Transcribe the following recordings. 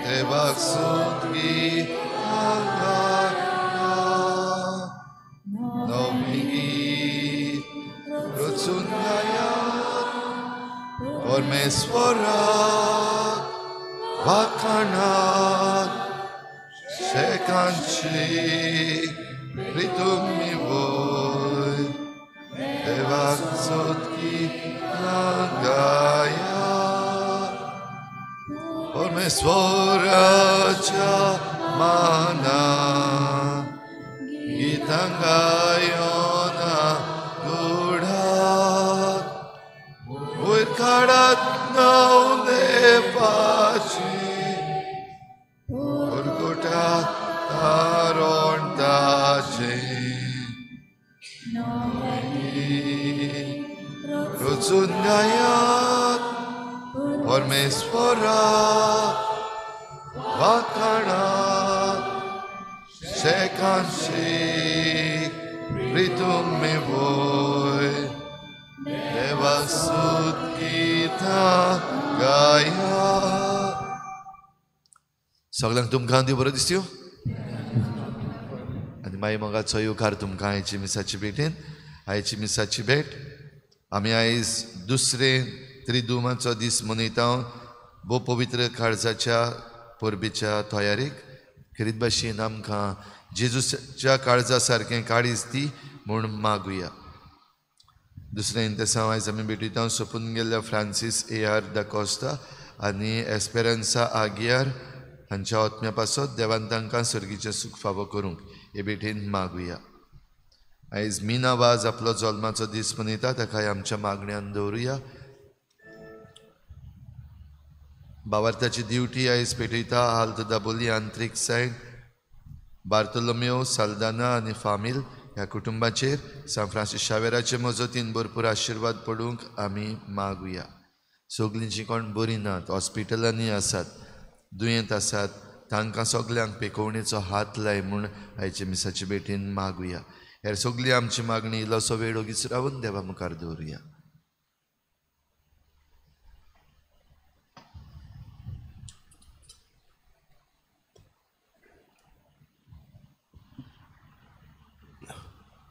देवाक सुतगी गाया नवी गीत रचून गायात परमेश्वराक वाखाणात शेकांची प्रितुमी वय देवाक सुतगी गाया परमेश्वराच्या मानान गीतां गायोना गुडात वयर काडात नांव देवाचें परगटात तारण ताचें रचून गायात परमेश्वराक वाखाणात शेकांशी प्रितुमी वय देवाक सुत गीतां गायात. सगळ्यांक तुमकां देव बरो दिसत्यो आनी मागीर मोगाचो येवकार तुमकां आयची मिसाची भेटेन. आयची मिसाची भेट आमी आयज दुसरे त्रिदुमाचो दीस मनयता. भोव पवित्र काळजाच्या परबेच्या तयारेक खेरीत भाशेन आमकां जेजूच्या काळजा सारकें काळीज दी म्हूण मागुया. दुसरें इंतेसांव आयज आमी भेटयता सोंपून गेल्ल्या फ्रांसीस ए आर दा कोस्ता आनी एस्पेरन्सा आगियार हांच्या आत्म्या पासत देवान तांकां सर्गीचें सूख फावो करूंक हे भेटेन मागुया. आयज मीना वाज आपलो जल्माचो दीस मनयता, ताकाय आमच्या मागण्यान दवरुया. बावार्थाची ड्युटी आयज पेटयता आल्त दाबोली आंतरीक सायड बार्तोलोमियो साल्दाना आनी फामील ह्या कुटुंबाचेर सांत फ्रांसीस शावेराचे मजतीन भरपूर आशिर्वाद पडूंक आमी मागुया. सगलीं जीं कोण बरीं नात, हॉस्पिटलांनी आसात, दुयेंत आसात, तांकां सगल्यांक पेकोवणेचो हात लाय म्हूण आयचे मिसाचे भेटेन मागुया. हेर सगली आमची मागणी इल्लोसो वेळ ओगीच रावून देवा मुखार दवरुया.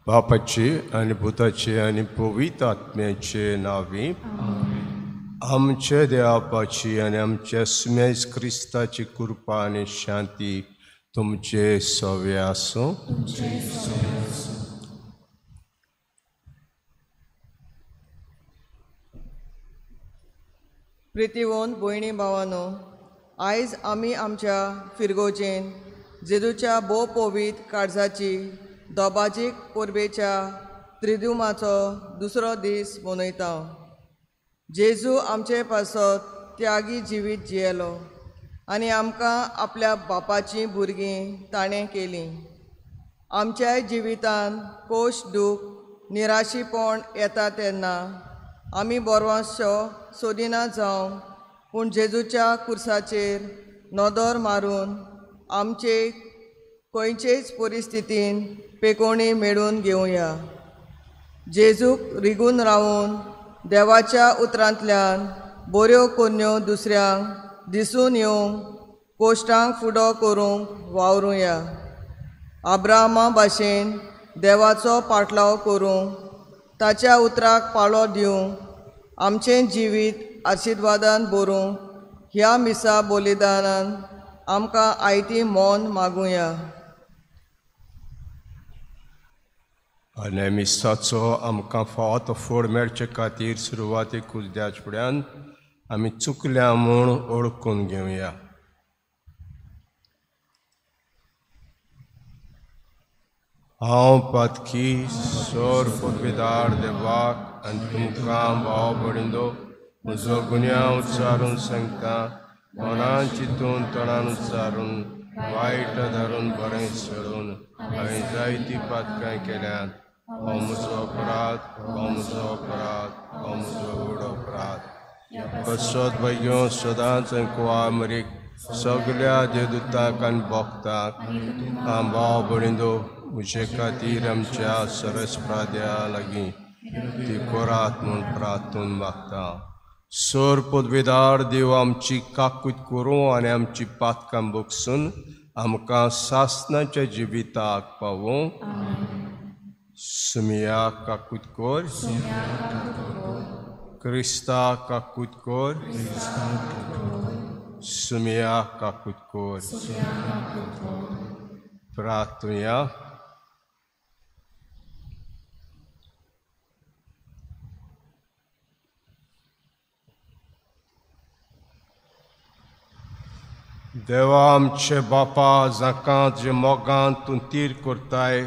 बापाचे आनी पुताचे आनी पवित्र आत्म्याचे नांवी आमचे देवापाची आनी आमच्या सुमेज क्रिस्ताची कृपा आनी शांती तुमचे सवे आसूं. प्रितीवोन भयणी भावानो, आयज आमी आमच्या फिरगोजेन जेजूच्या भोव पवित्र काळजाची दोबाजीक परबेच्या त्रिदुमाचो दुसरो दीस मनयता. जेजू आमचे पासत त्यागी जिवीत जियेलो आनी आमकां आपल्या बापाचीं भुरगीं ताणें केलीं. आमच्याय जिवितान कोश दूख निराशीपण येता तेन्ना आमी बरवांशो सोदिना जावं, पूण जेजूच्या कुर्साचेर नदर मारून आमचे खंयचेच परिस्थितीन पेकोणी मेळून घेवया. जेजूक रिगून रावून देवाच्या उतरांतल्यान बऱ्यो कोन्यो दुसऱ्यांक दिसून येवंक कोश्टांक फुडो करूंक वावरुया. आब्रामा भाशेन देवाचो पाटलाव करूंक ताच्या उतराक पाळो दिवंक आमचें जिवीत आशिर्वादान भरूंक ह्या मिसा बलिदानान आमकां आयती मन मागुया. आनी मिसाचो आमकां फावो तो फोड मेळचे खातीर सुरवातेकूच द्याच फुड्यान आमी चुकल्या म्हूण ओळखून घेवया. हांव पातकी सोर पदवीदार देवाक आनी तुमकां भाव भयणींनो म्हजो गुन्यांव उच्चारून सांगता. मनान चिंतून तणान उच्चारून वायट धरून बरें सोडून हांवें जायतीं पातकां केल्यात. हो म्हजो अपराध, हो म्हजो अपराध, हो म्हजो व्हड अपराध. पश्चात भय्यो सदांच कुवा मरीक सगल्या देवदूतांक आनी भक्तांक हांव भाव भयणींनो म्हजे खातीर आमच्या सरस प्राद्या लागीं ती कोरात म्हूण प्रार्थून मागता. सोर पदवेदार देव आमची काकूत करूं आनी आमची पातकां बगसून आमकां सासणाच्या जिविताक पावूं. सुमिया काकूत कर, क्रिस्ता काकूत कर, सुमिया काकूत कर. प्रार्थुया. देवा आमचे बापा, जाका जे मोगान तूं तीर करताय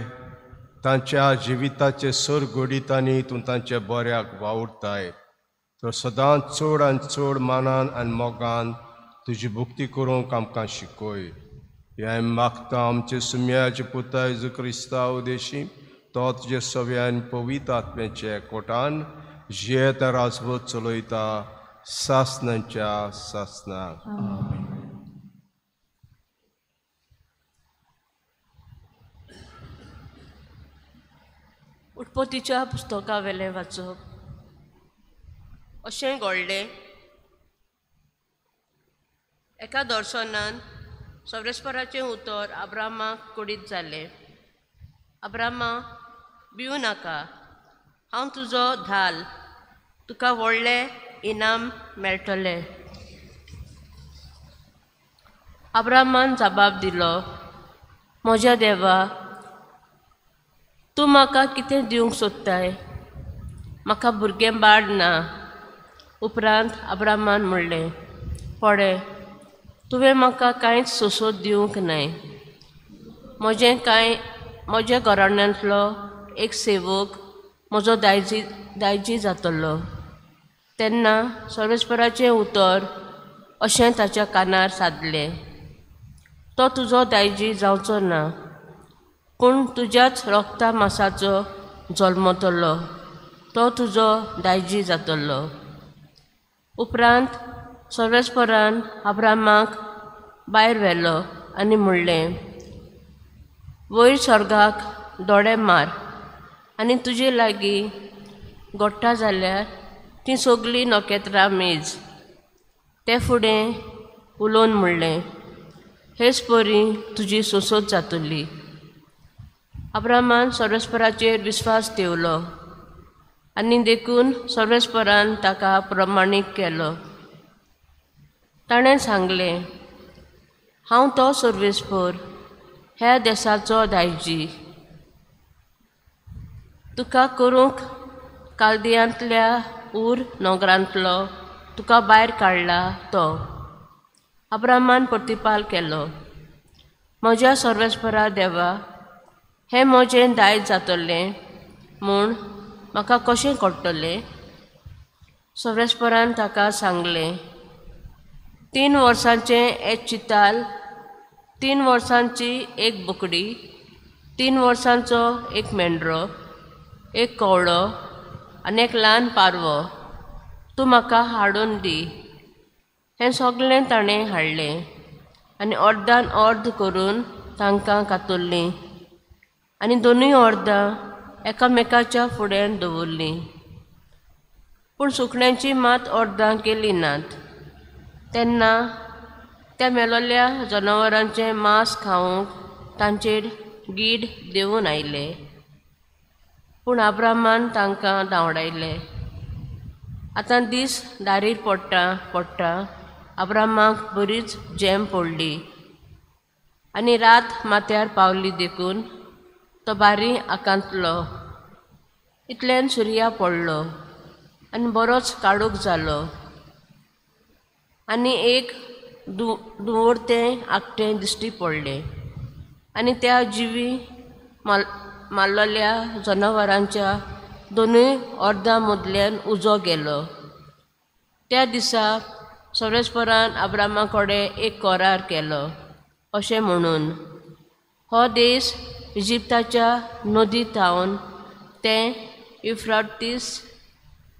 तांच्या जिविताचे सर घडीतांनी तूं तांच्या बऱ्याक वावुरताय, तर सदांच चड आनी चड मानान आनी मोगान तुजी भक्ती करूंक आमकां शिकय. हें मागता आमचे सुम्याचे पुता जेजू क्रिस्ता उदेशी, तो तुजे सव्यान पवित्र आत्म्याचे कोटान जियेता राजवत चलयता सासणाच्या सासणाक. उत्पत्तीच्या पुस्तका वेलें वाचप. अशें घडलें, एका दर्शनान सर्वेस्पराचें उतर आब्रामाक कुडीत जालें. आब्रामा, भिवू नाका, हांव तुजो धाल, तुका व्हडलें इनाम मेळटलें. आब्रामान जबाब दिलो, म्हज्या देवा, तूं म्हाका कितें दिवंक सोदताय? म्हाका भुरगें बाळ ना. उपरांत आब्रामान म्हणलें, पळय, तुवें म्हाका कांयच सोंसोद दिवंक नाय. म्हज्या घराण्यांतलो एक सेवक म्हजो दायजी जातलो. तेन्ना सर्वेस्पराचें उतर अशें ताच्या कानार सादलें, तो तुजो दायजी जावचो ना, पूण तुज्याच रोगता मासाचो जल्मतलो, तो तुजो दायजी जातलो. उपरांत सर्वेस्परान आब्रामाक भायर व्हेलो आनी म्हणलें, वयर स्वर्गाक दोळे मार आनी तुजे लागीं घडटा जाल्यार तीं सगळीं नखेत्रां मेज. ते फुडें उलोवन म्हणलें, हेच परी तुजी सोंसोद जातली. आब्रामान सर्वेस्पराचेर विस्वास ठेवलो आनी देखून सर्वेस्परान ताका प्रमाणीक केलो. ताणें सांगलें, हांव तो सर्वेस्पर, ह्या देसाचो दायजी. तुका करूंक कालदियांतल्या उर नगरांतलो तुका भायर काडला तो. आब्रामान प्रतिपाल केलो, म्हज्या सर्वेस्परा देवा, हें म्हजें दायज जातलें म्हूण म्हाका कशें कळटलें? सर्वेस्परान ताका सांगलें, 3 वर्सांचें एक चिताल, 3 वर्सांची एक बोकडी, 3 वर्सांचो एक मेंढरो, एक कवळो आनी एक ल्हान पारवो तूं म्हाका हाडून दी. हें सगळें ताणें हाडलें आनी अर्दान अर्द करून तांकां कातरलीं आनी दोनूय अर्दां एकामेकाच्या फुड्यान दवरलीं. पूण सुकण्यांची मात अर्दां केली नात. तेन्ना त्या मेलोल्या जनावरांचें मांस खावंक तांचेर गीड देंवून आयले, पूण आब्रामान तांकां धांवडायले. आतां दीस दारीर पडटा पडटा आब्रामाक बरीच जेम पडली आनी रात माथ्यार पावली, देखून तो बारी आकांतलो. इतल्यान सुर्या पडलो आनी बरोच काळोख जालो आनी एक दुवरतें आकटें दिश्टी पडलें आनी त्या जिवी मारलेल्या जनावरांच्या दोनूय अर्दां मदल्यान उजो गेलो. त्या दिसा सर्वेस्परान आब्रामा कडेन एक करार केलो अशें म्हणून, हो देश इजिप्ताच्या नदी थावन तें युफ्राटीस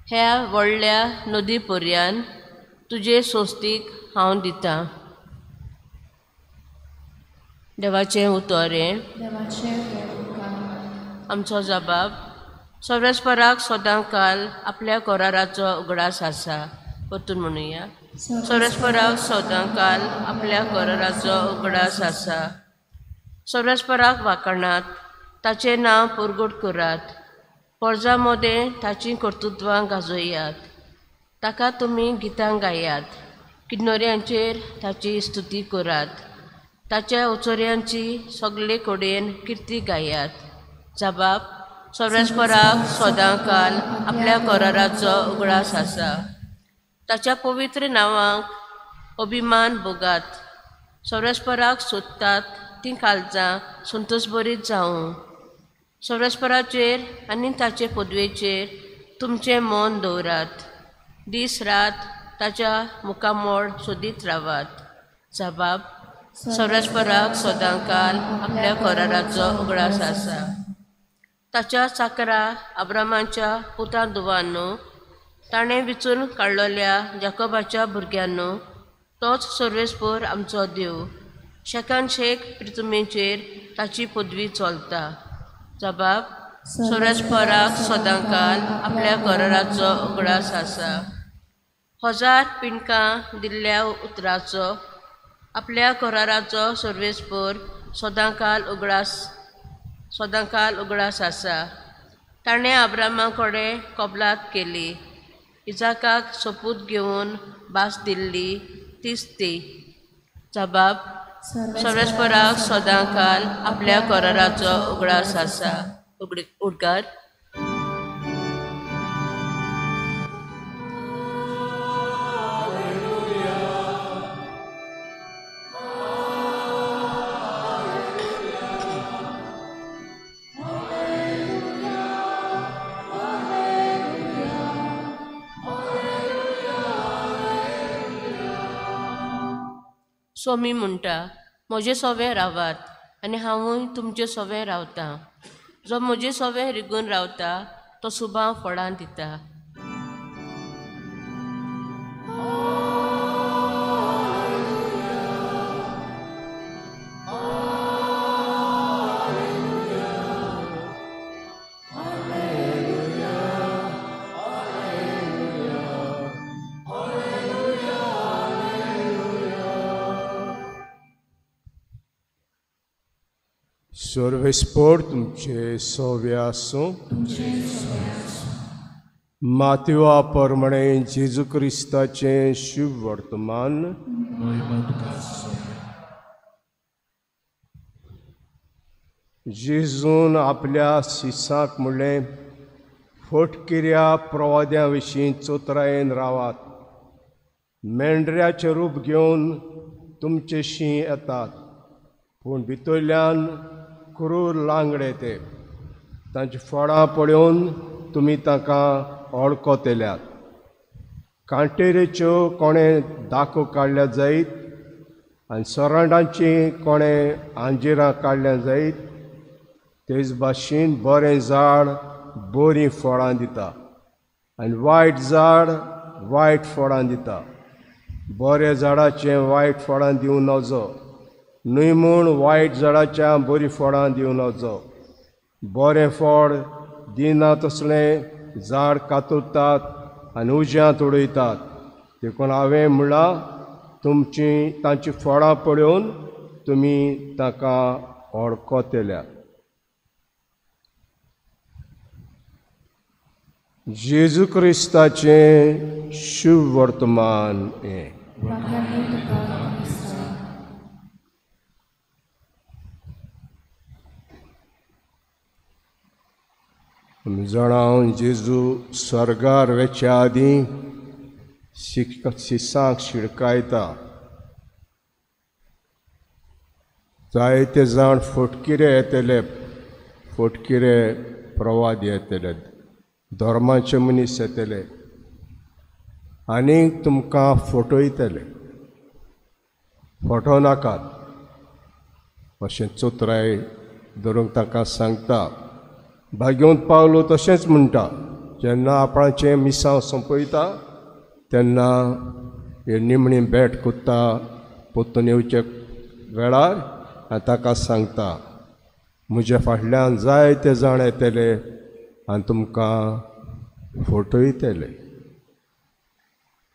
ह्या व्हडल्या नदी पर्यान तुजे संस्थीक हांव दितां. देवाचें उतर हें. आमचो जबाब, सर्वेस्पराक सदां काल आपल्या कराराचो उगडास आसा. परतून म्हणुया. सर्वेस्पराक सदांकाल आपल्या कराराचो उगडास आसा. सर्वेस्पराक वाखाणात, ताचें नांव परगट करात, पोरजा मदें ताचीं कर्तृत्वां गाजयात. ताका तुमी गितां गायात, किन्नऱ्यांचेर ताची स्तुती करात, ताच्या उचोऱ्यांची सगळे कडेन किर्ती गायात. जबाब सर्वेस्पराक सदांकाल आपल्या कराराचो उगडास आसा. ताच्या पवित्र नांवाक अभिमान भोगात. सर्वेस्पराक सोदतात तीं काळजां संतोशभरीत जावं. सर्वेस्पराचेर आनी ताचे पदवेचेर तुमचें मन दवरात. दीस रात ताच्या मुखामळ सोदीत रावात. जबाब सर्वेस्पराक सदांकाल आपल्या कराराचो उगडास आसा. ताच्या चाकरा अब्रामाच्या पुता धुवांनो, ताणें विचून काडलेल्या जाकोबाच्या भुरग्यांनो, तोच सर्वेस्पर आमचो देव. शेकान शेक प्रितुमेचेर ताची पदवी चलता. जबाब सर्वेस्पराक सदांकाल आपल्या कराराचो उगडास आसा. 1000 पिंडकां दिल्ल्या उतराचो आपल्या कराराचो सर्वेस्पर सदांकाल उगडास आसा. ताणें अब्रामा कडेन कबलात केली, इजाकाक सोपूत घेवन भास दिल्ली तीच ती. जबाब सर्वेस्पराक सदांकाल आपल्या कराराचो उगडास आसा. उडकार. सोमी म्हणटा, म्हजे सोवे रावात आनी हांवूय तुमचे सोवे रावतां. जो म्हजे सोवे रिगून रावता तो सुबां फळां दिता. सर्वेस्पर तुमचे सोवे आसूं. मातेवा प्रमाणे जेजू क्रिस्ताचें शुभ वर्तमान. जेजून आपल्या शिसाक म्हणलें, फटकिऱ्या प्रवाद्यां विशीं चोत्रायेन रावात. मेंढऱ्याचें रूप घेवन तुमचेशी येतात, पूण भितरल्यान क्रूर लांगडे ते. तांची फळां पळोवन तुमी तांकां वळखतल्यात. कांटेरेच्यो कोणें दाखो काडल्या जायत आनी सरांडांची कोणें आंजिरां काडल्या जायत, तेच भाशेन बरें झाड बरीं फळां दिता आनी वायट झाड वायट फळां दिता. बऱ्या झाडाचें वायट फळां दिवं नजो, न्हय म्हूण वायट झाडाच्या बरीं फळां दिवं नजो. बरें फळ दिना तसलें झाड कातरतात आनी उज्यांत उडयतात. देखून हांवें म्हणलां, तुमची तांची फळां पळोवन तुमी तांकां वळखतल्यात. जेजू क्रिस्ताचें शुभ वर्तमान हें. आमी जाणा जेजू स्वर्गार वेच्या आदीं शिसांक शिडकायता. जायते जाण फटकिरे येतले, फटकिरे प्रवाद येतले, धर्माचे मनीस येतले आनी तुमकां फटयतले. फटोवं नाकात अशें चोत्राय धरूंक तांकां सांगता. भाग्यवंत पावलो तशेंच म्हणटा, जेन्ना आपणाचें मिसांव सोंपयता तेन्ना हे निमणी भेट कोत्ता पोत्तून येवचे वेळार आनी ताका सांगता, म्हज्या फाटल्यान जायते जाण येतले आनी तुमकां फटयतले.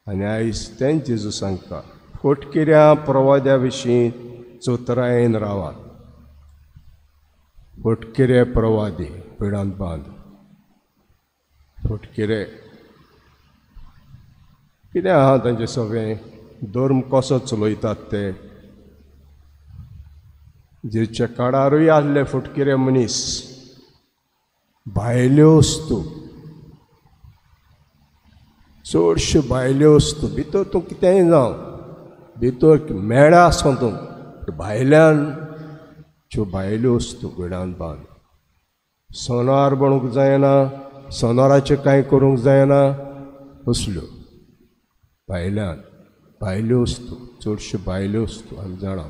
आनी आयज तेंच जेजू सांगता, फटकिऱ्या प्रवाद्या विशीं चतुरायेन रावात. फटकिरे प्रवादी पिडांत बांद, फटकिरे कितें आहा तांचें सगळें धर्म कसो चलयतात ते. जेच्या काळारूय आसले फटकिरे मनीस, भायल्यो वस्तू, चडश्यो भायल्यो वस्तू, भितर तूं कितेंय जावं, भितर मेळा आसूं तूं, भायल्यान त्यो भायल्यो वस्तू घडान बांद. सोनार बनूंक जायना, सोनाराचें कांय करूंक जायना, असल्यो भायल्यान भायल्यो वस्तू, चडश्यो भायल्यो वस्तू आमी जाणा.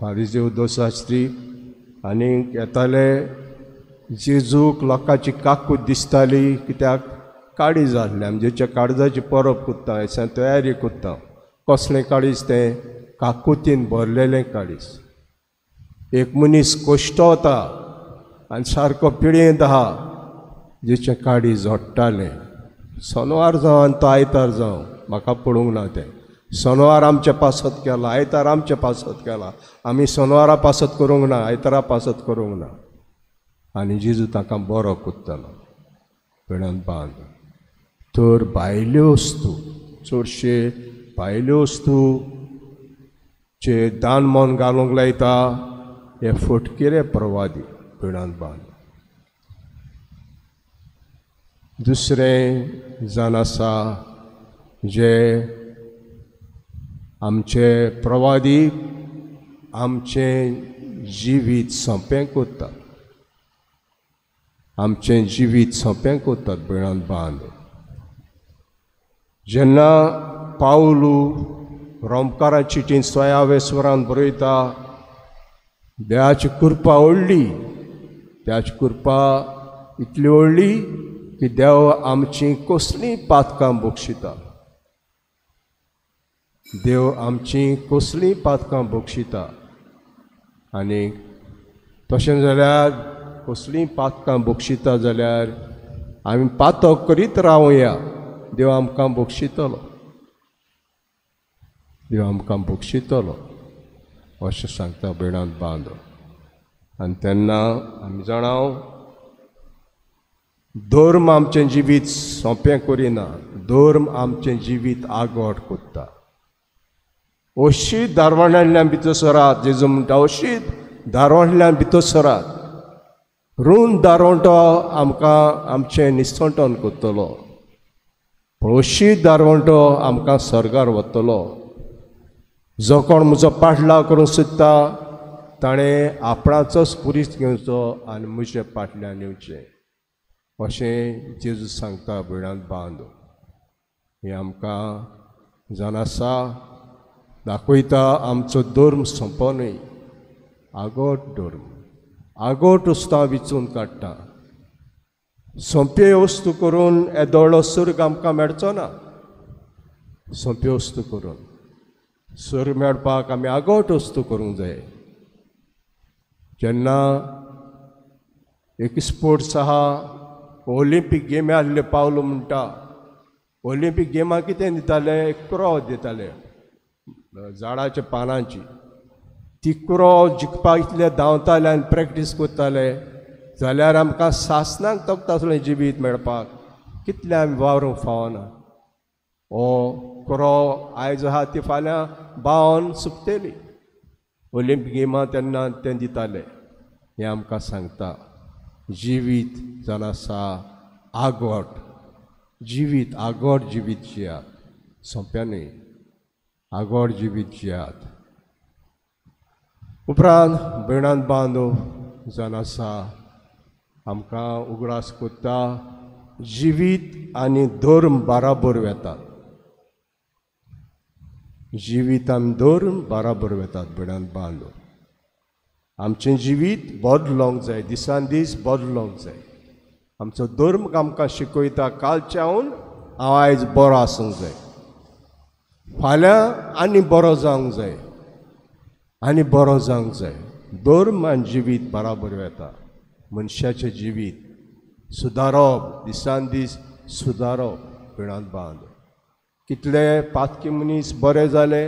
फारिजेव दोशास्त्री आनीक येताले, जेजूक लोकांची काकूत दिसताली, कित्याक काळीज आसलें. आमी जेच्या काळजाची परब करता, अशें तयारी करता. कसलें काळीज तें? काकुतीन भरलेलें काळीज. एक मनीस कोश्टवता आनी सारको पिळयेंत आहा, जेचें काळीज जोडटालें. सोनवार जावं आनी तो आयतार जावं, म्हाका पळोवंक ना तें. सोनवार आमचे पासत केला, आयतार आमचे पासत केला, आमी सोनवारा पासत करूंक ना, आयतारा पासत करूंक ना. आनी जेजू ताका बरो करतालो पिडान बांद. तर भायल्यो वस्तू, चडशे भायल्यो वस्तू चे दान मन घालूंक लायता हे फटकिरे प्रवादी पिडान बांद. दुसरें जावन आसा जे आमचे प्रवादी आमचें जिवीत सोंपें करतात, आमचें जिवीत सोंपें करतात भयणान बांद. जेन्ना पावलू रोमकारा चिटीन स्वयावेश्वरान बरयता, देवाची कृपा व्हडली, देवाची कृपा इतली व्हडली की देव आमची कसलीं पातकां बक्षिता, देव आमची कसलीं पातकां बक्षिता. आनी तशें जाल्यार कसलीं पातकां बक्षिता जाल्यार आमी पातक करीत रावया, देव आमकां बक्षितलो, देव आमकां बक्षितलो अशें सांगता भयणांत बांद. आनी तेन्ना आमी जाणां धर्म आमचें जिवीत सोंपें करिना, धर्म आमचें जिवीत आगोट करता. अशी दारवाणांतल्यान भितर सरात, जेजू म्हणटा अशी दारवाणांतल्यान भितर सरात, रूंद दारवंटो आमकां आमचें निसंटन करतलो, पूण अशी दारवंटो आमकां सर्गार वतलो. जो कोण म्हजो पाटलाव करूंक सोदता ताणें आपणाचोच पुरीस घेवचो आनी म्हजे पाटल्यान येवचें, अशें जेजू सांगता भयणांत बांद. हें आमकां जावन आसा दाखयता आमचो धर्म सोंपो न्हय, आगोट धर्म, आगोट वस्तू विचून काडटा. सोंप्यो वस्तू करून येदोळो सर्ग आमकां मेळचो ना, सोंप्यो वस्तू करून सर्ग मेळपाक आमी आगोट वस्तू करूंक जाय. जेन्ना एक स्पोर्ट्स आहा, ऑलिम्पीक गेमी आसले पावलो म्हणटा, ऑलिम्पीक गेमा कितें दिताले? एक क्रो दिताले झाडाच्या पानांची, ती क्रो जिखपाक इतले धांवताले आनी प्रॅक्टीस करताले जाल्यार आमकां सासनाक तकता आसलें जिवीत मेळपाक, कितलें आमी वावरूंक फावना. हो क्रो आयज आहा ती फाल्यां बावन सुकतली. ऑलिम्पीक गेमा तेन्ना तें दिताले. हें आमकां सांगता जिवीत जावन आसा आगोट जिवीत, आगोट जिवीत जियात, सोंपें न्हय, आगोट जिवीत जियात. उपरांत भयणांत बांदो जावन आसा आमकां उगडास करता जिवीत आनी धर्म बाराबर वेतात, जिवीत आनी धर्म बाराबर वेतात भयणांत बांदो. आमचें जिवीत बदलोंक जाय, दिसान दीस बदलोंक जाय. आमचो धर्म आमकां शिकयता कालच्यान हांव आयज बरो आसूंक जाय, फाल्यां आनी बरो जावंक जाय, आनी बरो जावंक जाय. धर्म आनी जिवीत बराबर वेता. मनशाचें जिवीत सुदारप, दिसान दीस सुदारप, पिणांत बांद. कितले पातकी मनीस बरे जाले,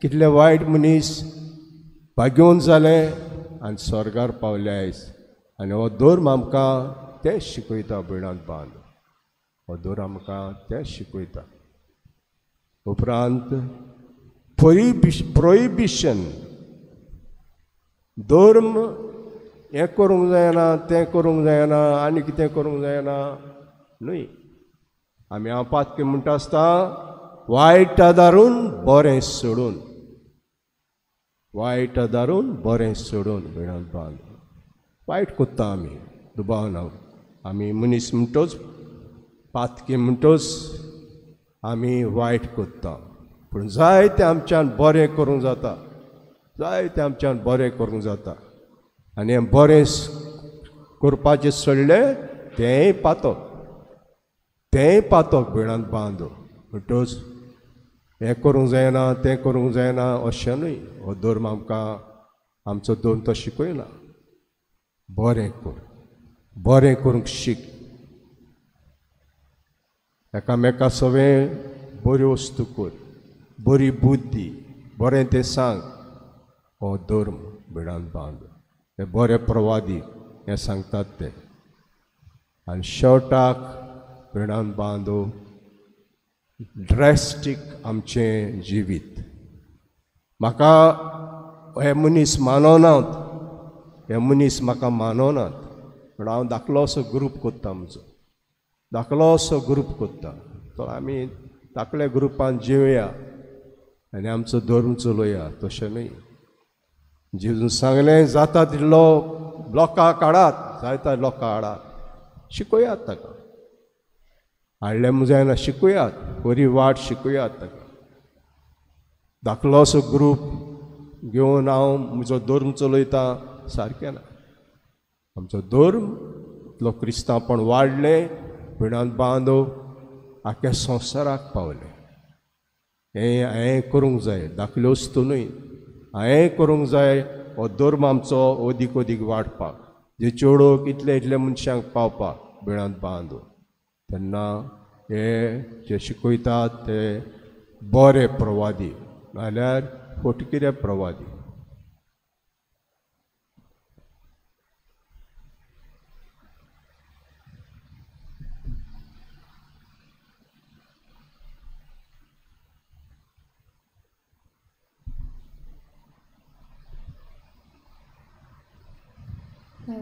कितले वायट मनीस भाग्योवन जाले आनी स्वर्गार पावले आयज. आनी हो धर्म आमकां तें शिकयता भयणांत बांद, हो धर्म आमकां तें शिकयता. उपरांत प्रोहिबिशन, धर्म हें करूंक जायना, तें करूंक जायना, आनी कितें करूंक जायना न्हय. आमी हांव पातकी म्हणटा आसता वायट आदारून बरें सोडून, वायट आदारून बरें सोडून भयणांत बांद. वायट कोत्ता आमी, दुबाव ना. आमी मनीस म्हणटोच, पातकी म्हणटोच आमी वायट कोत्ता, पूण जायतें आमच्यान बरें करूंक जाता, जायतें आमच्यान बरें करूंक जाता. आनी हें बरें करपाचें सोडलें तेंय पातक, तेंय पातक भयणांत बांदो. म्हणटोच हें करूंक जायना, तें करूंक जायना अशें न्हय. हो धर्म आमकां, आमचो धर्म तो शिकयना. बरें कर, बरें करूंक शीक, एकामेका सगळें बऱ्यो वस्तू कर, बरी बुद्धी, बरें तें सांग. हो धर्म भयणांत बांद. हे बरे प्रवादी हें सांगतात ते. आनी शेवटाक भयणांत बांदो ड्रेस्टीक आमचें जिवीत. म्हाका हे मनीस मानवनात, हे मनीस म्हाका मानवनात, पूण हांव धाकलो असो ग्रूप कोत्ता, म्हजो धाकलो असो ग्रूप कोत्ता. तो आमी धाकल्या ग्रुपान जिवया आनी आमचो धर्म चलोया, तशें न्हय. जेजून सांगलें जाता तितलो लोकां काडात, जायता लोकां हाडात, शिकयात ताका. हाडलें म्हूण जायना, शिकयात, बरी वाट शिकयात ताका. धाकलो असो ग्रूप घेवन हांव म्हजो धर्म चलयता सारकें ना. आमचो धर्म इतलो क्रिस्तांवपण वाडलें, भयणांत बांदो आख्या संवसाराक पावलें. हें हांवें करूंक जाय, धाकल्यो वस्तू न्हय, हांवें करूंक जाय. हो धर्म आमचो अदीक अदीक वाडपाक, जे चेडूक इतले इतले मनशांक पावपाक भयणांत बांदो. तेन्ना हे जे शिकयतात ते बरे प्रवादी, नाल्यार फटकिरे प्रवादी.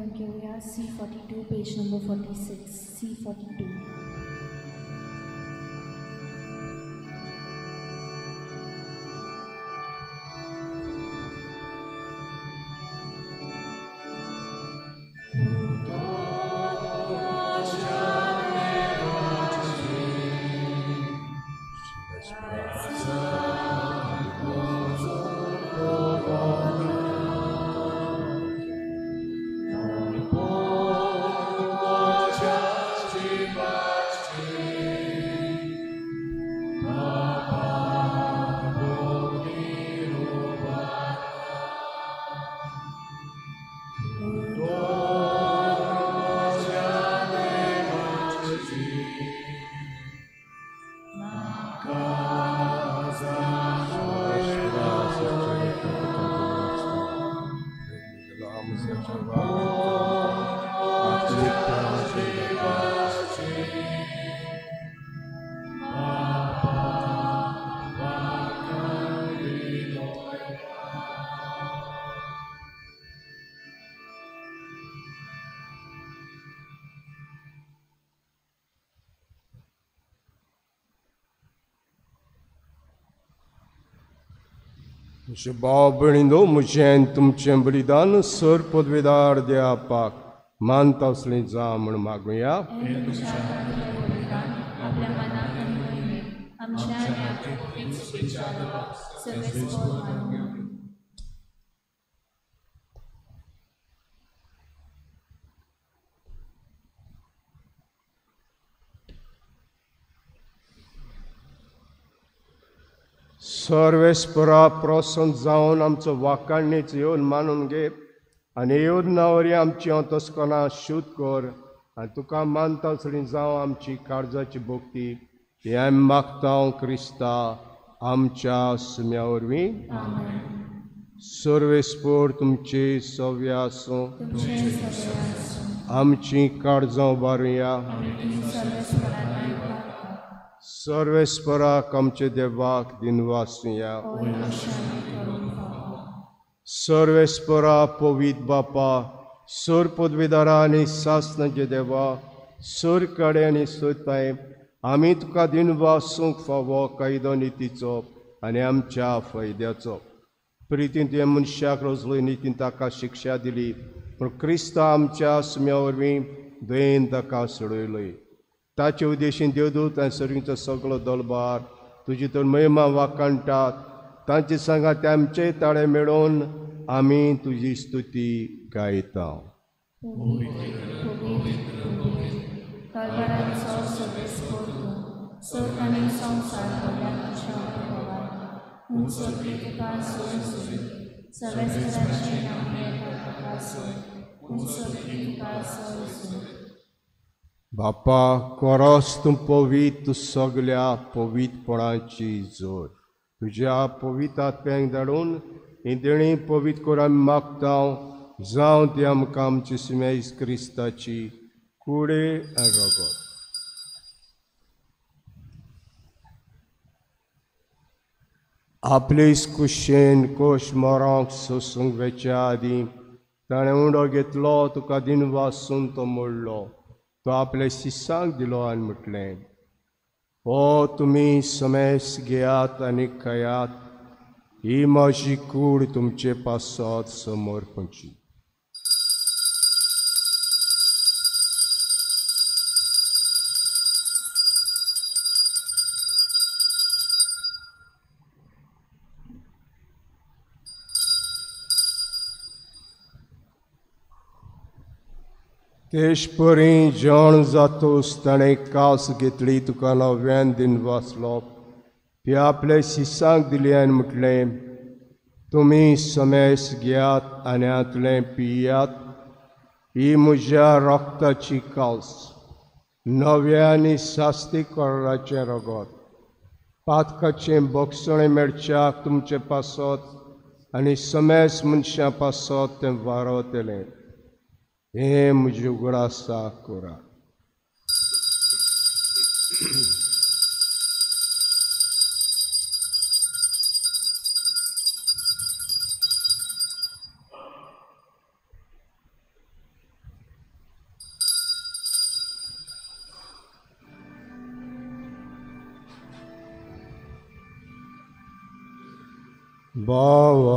घेऊया C42 page number 46, C42. म्हजे भाव भयणींनो, म्हजें तुमचें बलिदान सर पदवेदार देवाक मानता असलें जावं म्हूण मागुया. सर्वेस्परा प्रसन्न जावन आमचो वाकाणीच येवन मानून घे आनी येवन वरी आमची अंतस्करणां शुद्ध कर आनी तुका मानता असली जावं आमची काळजाची भक्ती हें आमी मागता क्रिस्ता आमच्या सुम्या वरवीं. सर्वेस्पोर तुमचे सव्य आसूं. आमची काळजां उबारुया. सर्वेस्पराक आमचे देवाक दिनवासुया. सर्वेस्परा पवित्र बापा, सोर पदवीदारा आनी सासनाचे देवा, सोर काडे आनी सोदताय, आमी तुका दिनवासूंक फावो कायदो नितीचो आनी आमच्या फायद्याचो. प्रितीन तुवें मनशाक रचलो, नितीन ताका शिक्षा दिली, पूण क्रिस्ता आमच्या सुम्या वरवीं दयेन ताका सोडयलोय. ताचे उद्देशीन देवदूत आनी सर्गीचो सगळो दलबार तुजी तर महिमा वाखाणटात. तांचे सांगात आमचे ताळे मेळोवन आमी तुजी स्तुती गायता. बापा, कोरोस तूं पवित्र, तूं सगल्या पवित्रपणाची जोड. तुज्या पवित्र आत्म्यांक धाडून ही देणी पवित्र कर आमी मागता, जावं ती आमकां आमची सुम्या क्रिस्ताची कुडे आनी रगत. आपले कुशेन कोश मरोंक सोसूंक वेच्या आदीं ताणें उंडो घेतलो, तुका दिनवासून तो मोडलो, तो आपले शिसांक दिलो आनी म्हटलें, हो तुमी समेस घेयात आनी खायात, ही म्हजी कूड तुमचे पासत समर्पणची. तेश परी जेवण जातोस ताणें कास घेतली, तुका नव्यान दिनवासलो, ती आपले शिसांक दिली आनी म्हटलें, तुमी समेस घेयात आनी हांतलें पियात, ही म्हज्या रक्ताची कास, नव्या आनी सास्ती कराराचें रगत, पातकाचें बक्षणें मेळच्याक तुमचे पासत आनी समेस मनशां पासत तें वारवतलें. हें म्हजें उगडासा करा.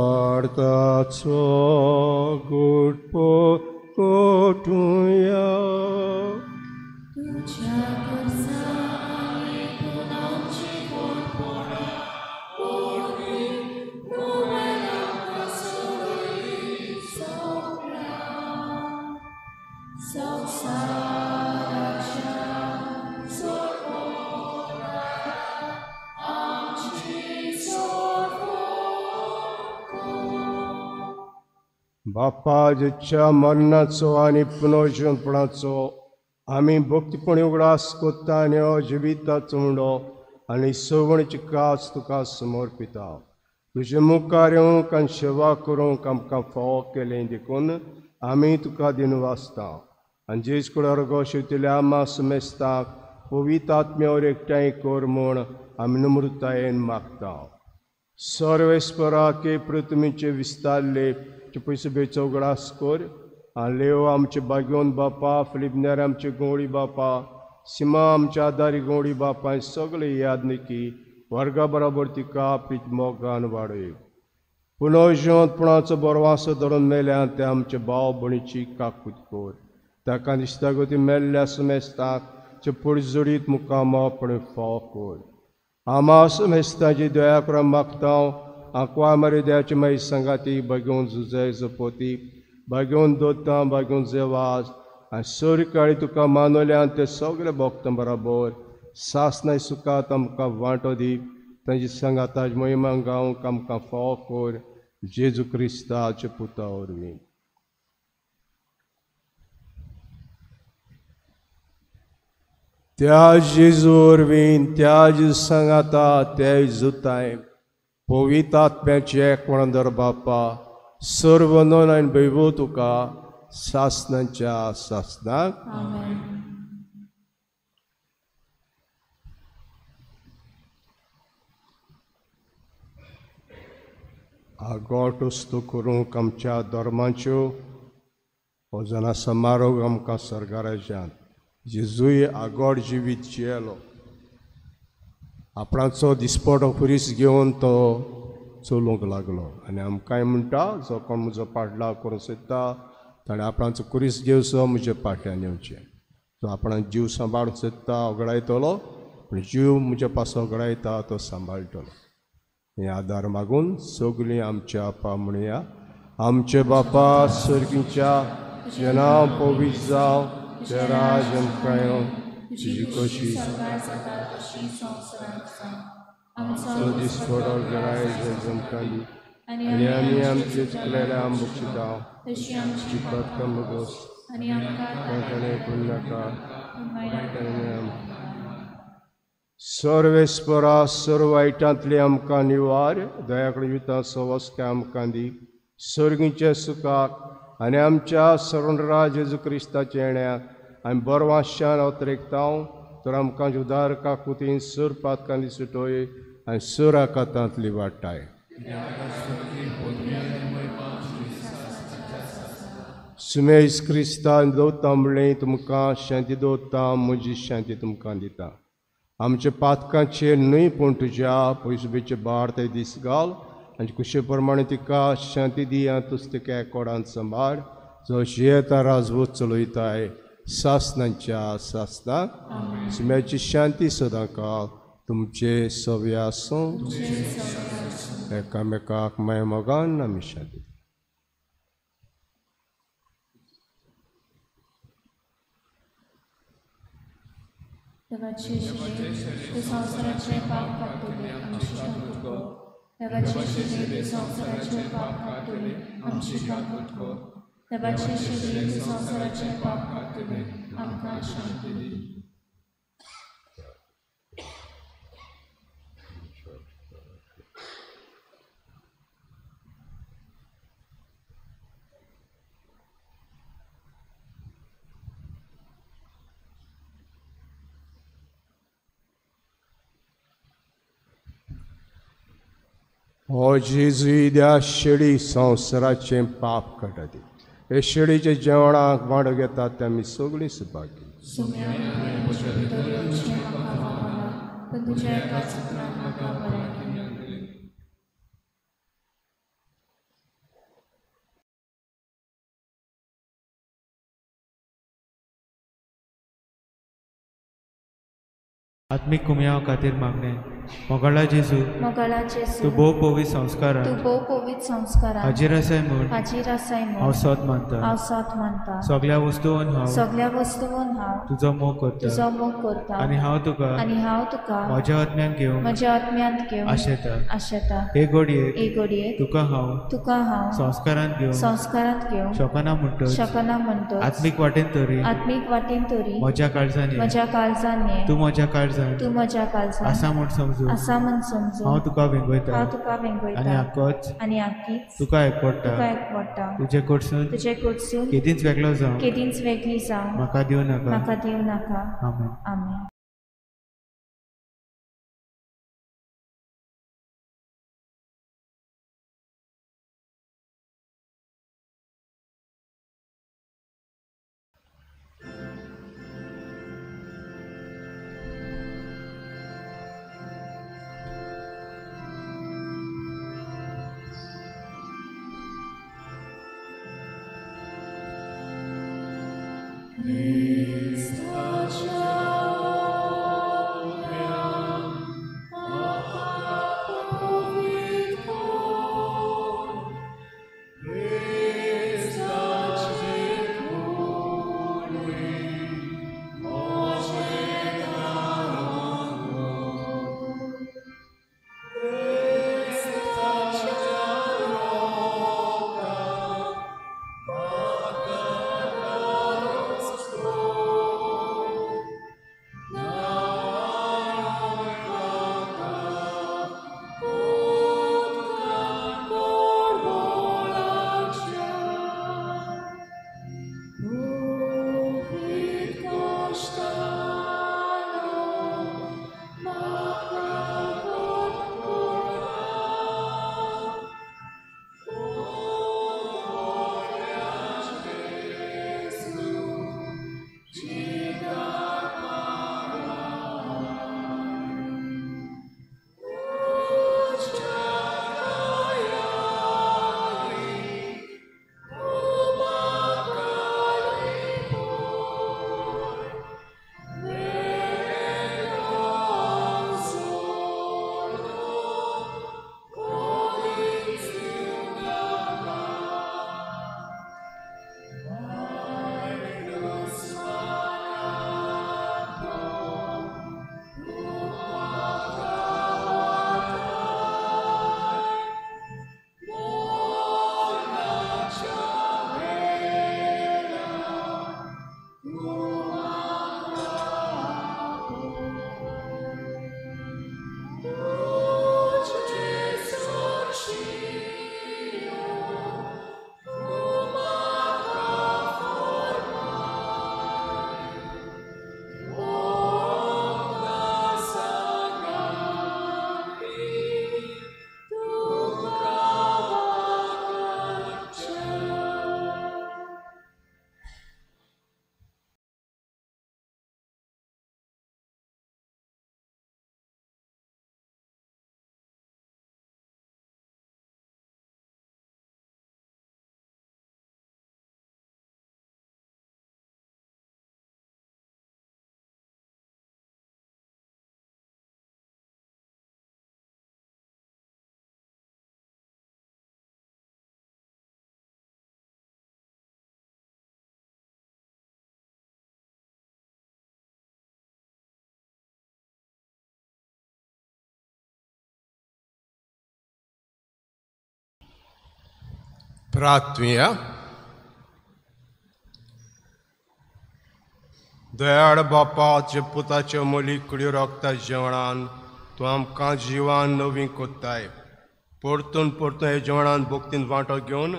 भावार्थाचो गुटपो कोटुया. तुझ्या करसांनी तुलांची पोटपोणा ओडवी तुवें सोडली सोपला संवसाराच्या सोडपोणा आमची सोडपोणा. बापा, ज्याच्या मरणाचो आनी पुनर्जीवनपणाचो आमी भक्तीपणी उगडास कोत्ता आनी हो जिविताचो उंडो आनी सवणीची कास तुका समर्पिता. तुजे मुखार येवंक आनी सेवा करूंक आमकां फावो केलें देखून आमी तुका दिनवासता. आनी जेज कुळार शिवतल्या आमा समेस्ताक पवित्र आत्म्यावर एकठांय कर म्हूण आमी नम्रतायेन मागता. सर्वेस्पराके पृथ्वीचे विस्तारले पयशे बेचो उगडास कर. आनी लेव आमचे बागेवन बापा, फिलिपनेर आमचे गवळी बापा, सीमा आमच्या आदारी गवळी बापा, सगळे यादनिकी वर्गा बराबर तिका प्रीत मोगान वाडय. पुनर्जिवंतपणाचो बरो वासो धरून मेल्या ते आमचे भाव भयणीची काकूत कर. ताका दिसता गती मेल्ल्या समेस्ताक पुरजोडीत मुखामोपण फाव कर. आमा समेस्ताची दया करून मागता. आंकवा मरे दयाची माई सांगाती बागेवन जुजय जपोती बागेवन दोता बागेवन जेवाज आनी सरकाळी तुका मानवल्या ते सगळे भोगता बराबर सासनाय सुखात आमकां वांटो दी. तांची सांगाताज महिमा गावंक आमकां फाव कर. जेजू क्रिस्ताचे पुता वरवीं. त्या जेजू वरवीं, त्या जेजू सांगाता, त्या जेजूताय पवित्र आत्म्याचे एकवण बापा सर्व नोन आनी वैभव तुका सासनाच्या सासनाक. आगोट वस्तू करूंक आमच्या धर्माच्यो हो जना समारोह आमकां सरकाराच्यान जेजूय आगोट जिवीत जियेलो. आपणाचो दिसपटो खुरीस घेवन तो चलूंक लागलो आनी आमकांय म्हणटा जो कोण म्हजो पाडला करूंक सोदता ताणें आपणाचो खुरीस घेवचो म्हज्या फाटल्यान येवचें. जो आपणाक जीव सांबाळूंक सोदता वगडायतलो, पूण जीव म्हज्या पासो वगडायता तो सांबाळटलो. हे आदार मागून सगळीं आमच्या आपा म्हणया. आमचे बापा सर्गीच्या, तुजें नांव पवित्र जावं, तुजें राज आमकां येवं, तुजी कशी आमचो दिसपटो आयज आमकां दी आनी आमी आमचे चुकलेल्या आम बक्षिता, तुजी पथकां बगोस करूं नाका. सर्वेस्परा सर्व वायटांतली आमकां निवार, दया कडेन जिविता सवस्काय आमकां दी, सर्गीच्या सुखाक आनी आमच्या सरणरा जेजू क्रिस्ताच्या येण्याक आनी बरवाशान अवतरेकतांव तर आमकां उदारका कुतीन सर पातकांनी सुटोय आनी सर आकातांतली वाडटाय. सुमेश क्रिस्तान दवरता म्हणलें तुमकां शांती दवरता, म्हजी शांती तुमकां दिता. आमच्या पातकांचेर न्हय पूण तुज्या पयसुबेचे भार ते दीस घाल आनी कुशे प्रमाणे तिका शांती दी आनी तुज तिका एकोडान सांबाळ, जो जियेता राजवत चलयताय सासनाच्या सासनाक. सुम्याची शांती सदां काल तुमचे सवे आसूं. एकामेकाक माय मोगान आमी शांती. देवाचे शरीर तूं संवसाराचें पाप काडटले आमची शांत कर. देवाचे शरीर तूं संवसाराचें पाप काडटले आमची शांत कर. देवाचे शरीर तूं संवसाराचें पाप काडटले आमकां शांती दी. हो जेजू त्या शेळी संवसाराचें पाप काडटा ती हे शेळीच्या जेवणाक वांटो घेतात ते आमी सगळीं सुभागी. आत्मिक कुमयाव खातीर मागणें. मोगाळा जेजू, तूं भोव पवित्र संस्कारान हाजीर आसाय म्हूण हांव सत मानता. सगळ्या वस्तून हांव तुजो मोग करता आनी हांव तुका म्हज्या आत्म्यांत घेवंक आशेता. हे घडयेक तुका हांव संस्कारांत घेवंक शकना म्हणटच आत्मीक वाटेन तरी म्हज्या काळजान ये, तूं म्हज्या काळजान आसा म्हूण समजू हांव तुका वेंगयता आनी आकीच तुका एकवटा. तुजे कडसून केदींच वेगळो जावं म्हाका दिवं नाका. आमेन. आमेन. Christ. प्रार्थुया. दयाळ बापा, जे पुताचे मोली कुडी रोगता जेवणान तूं आमकां जिवान नवीं कोत्ताय. परतून परतून हे जेवणान भक्तीन वांटो घेवन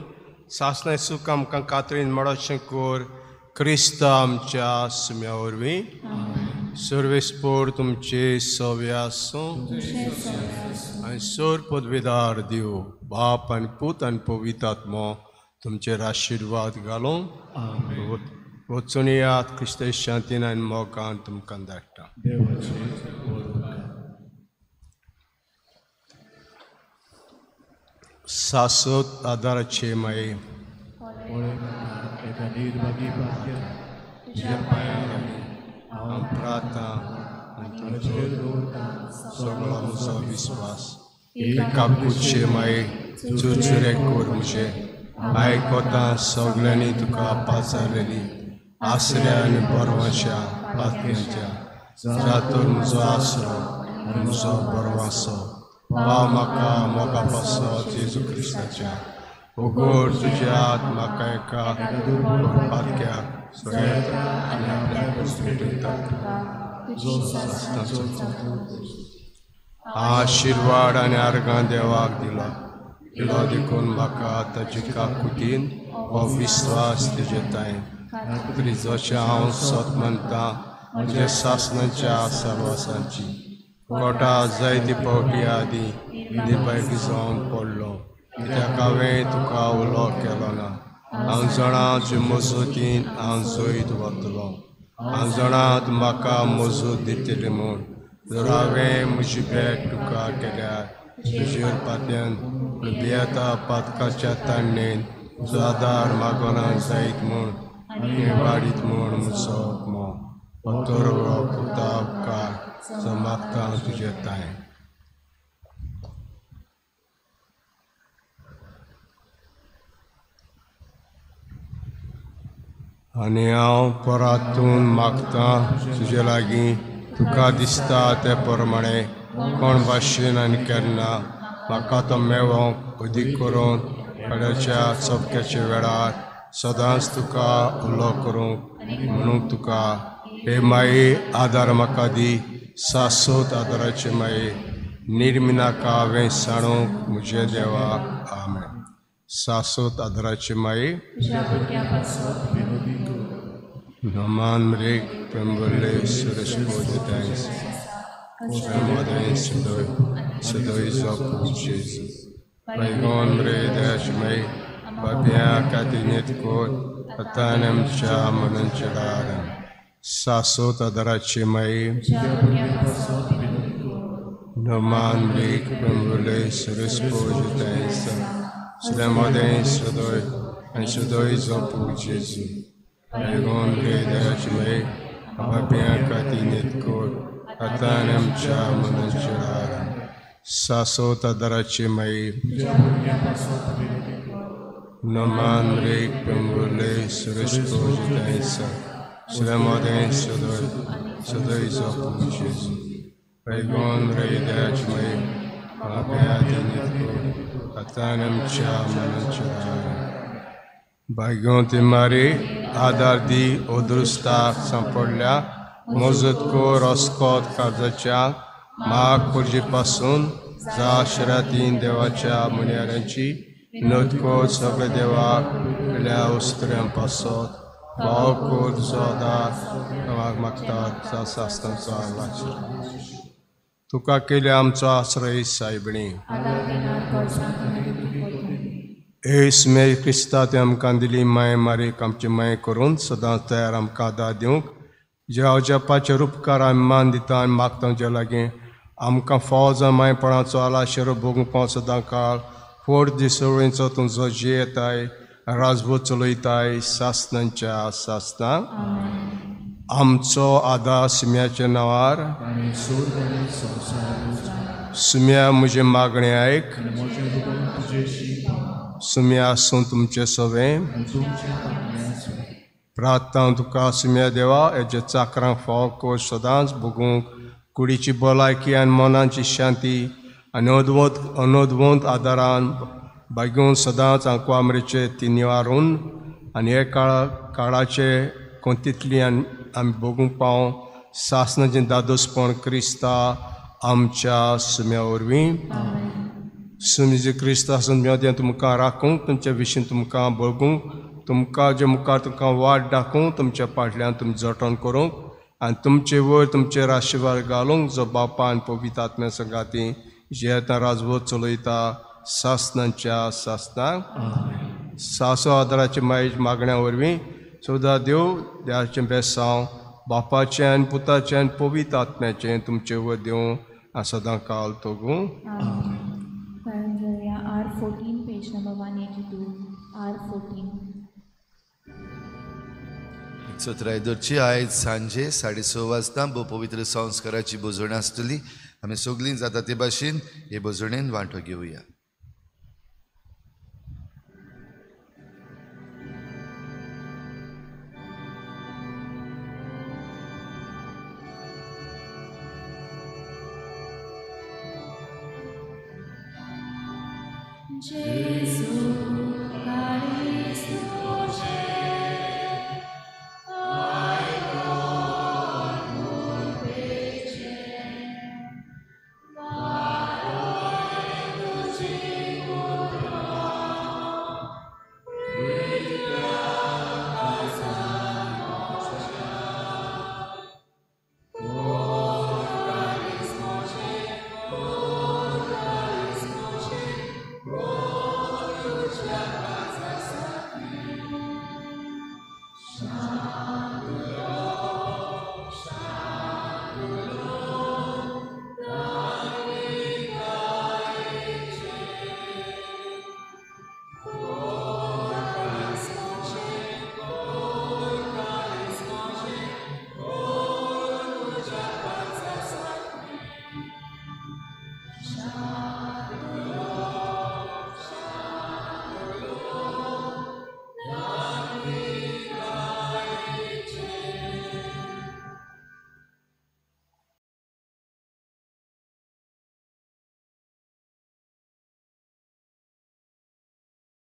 सासणां सूख आमकां कातरीन मेळोचें कोर क्रिस्त आमच्या सुम्या वरवीं. सर्वेस्पोर तुमचे सवे आसूं आनी सोर पदवेदार देव बाप आनी पूत आनी पवित्र आत्मो तुमचेर आशिर्वाद घालूं. वचून येयात क्रिस्त शांतीन आनी मोगान तुमकां धाडटा. सासोत आदाराचे माये तुज्या पांयां लागीं हांव प्रार्थना आनी तुजेर दवरतां सगळो म्हजो विस्वास. एका माये चुरचुरे कोर म्हजे आयकता सगळ्यांनी तुका पाचारलेली आसऱ्या आनी बरवाच्या पातक्यांच्या जातूर म्हजो आसरो आनी म्हजो बरवासो पाव म्हाका मोगा पासो जेजू क्रिस्ताच्या. उगड तुज्या हात म्हाका एका पातक्याक सगळ्या आनी आपल्याक भेटयता. आशिर्वाद आनी आर्गां देवाक दिलो दिलो देखून म्हाका ताची काकुतीन हो विस्वास तुजे ताय क्रिजाचें हांव सत मानता म्हज्या सासणाच्या सालवासांची कोटा जायते पावटी आदी निर्भय जावन पडलो कित्याक हांवें तुका उलो केलो ना. हांव जाणा तुजे मजतीन हांव जैत वतलो. हांव जाणा तूं म्हाका मजत दितली म्हूण. जर हांवें म्हजी भेट तुका केल्यार तुजेर पात्यान भियेता पातकाच्या ताणेन तुजो आदार मागोना जायत म्हूण आनी वाडीत म्हूण म्हजो मोग तोरवो पुता उपकार जो मागता तुजे ताय. आनी हांव परातून मागता तुजे लागीं तुका दिसता ते प्रमाणे कोण भाशेन आनी केन्ना म्हाका तो मेळोवंक अदीक करून कड्याच्या चपक्याच्या वेळार सदांच तुका उलो करूंक म्हणूंक तुका हे माये आदार म्हाका दी. सासोत आदाराचे माये निर्मिनाका हांवें सांडूंक म्हजे देवाक. आमेन. सासोत आदाराचे माये नमान मरेक प्रेमबरले सुरेश thanks सदोय जेजू बैगोन रे दयाचमय बाब्या कातिनेत कोर आतां मनंचडारम. सासोत आदाराचे माये नमान मरेक प्रेमबरले सुरेश thanks सदोय सदोय आनी सदोय जपू जेजू बैगोन रे दयाचमय बाब्या कातिनेत कोर आतां मनंचडारम. सासोत आदाराचे माये नमान रेक प्रेमबरले सुरेश सदोय सदोय जपू जेजू बैगोन रे दयाचमय बाब्या कातिनेत कोर आतां मनंचडारम. भाग्यवंती मारी आदार दी अदृश्टाक सांपडल्या मजत कोर अस्कोत काळजाच्या म्हाक पुरजे पासून जा शरातीन देवाच्या मुन्यारांची विनोद कोर सगळ्या देवाक वयल्या उस्त्र्यां पासत भाव कोर तुजो आदार देवाक मागतात सासणाचो आलाश. तुका केले आमचो आश्रय सायबणी. येस मे क्रिस्ता ते आमकां दिली माय मारीक आमची माय करून सदांच तयार आमकां आदार दिवंक ज्या जपाचे रुपकार आमी मान दिता आनी मागता तुज्या लागीं आमकां फावो जावन मायपणाचो आलाशिरो भोगूंक पाव सदां काळ फोड दीस सवळींचो तुजो जियेताय राजभूत चलयताय सासणांच्या सासणां. आमचो आदार सुम्याच्या नांवार. सुम्या म्हजें मागणें आयक. सुम्या आसूं तुमचें सवें. प्रार्थना तुका सुम्या देवा हेजे चाकरांक फावो कर सदांच भोगूंक कुडीची भलायकी आनी मनाची शांती आनी अनोदवंत आदारान बागेवन सदांच आंकवामरेचे ती निवारून आनी हे काळा काळाचे कोंतीतली आमी भोगूंक पावों सासनाचें दादोसपण क्रिस्ता आमच्या सुम्या वरवीं. सुमी क्रिस्त आसून मेवतें तुमकां राखूंक, तुमच्या विशीं तुमकां भोगूंक, तुमकां जे मुखार तुमकां वाट दाखोवंक, तुमच्या फाटल्यान तुमी जटण करूंक आनी तुमचे वयर तुमचेर आशिर्वाद घालूंक, जो बापा आनी पवित्र आत्म्या संगाती जियेता राजवत चलयता सासनाच्या सासनाक. सासो आदाराचे मागीर मागण्या वरवीं सदां देव देवाचें बेसांव बापाचें आनी पुताचें आनी पवित्र आत्म्याचें तुमचे वयर देव आनी सदां काल तोगूं. R14, page number 182, R14. सतराय दरची आयज सांजे 6:30 वाजता भोव पवित्र संस्काराची भोजण आसतली. आमी सगळीं जाता ते भाशेन हे भोजणेन वांटो घेवया. Gesù, carissimo Oh,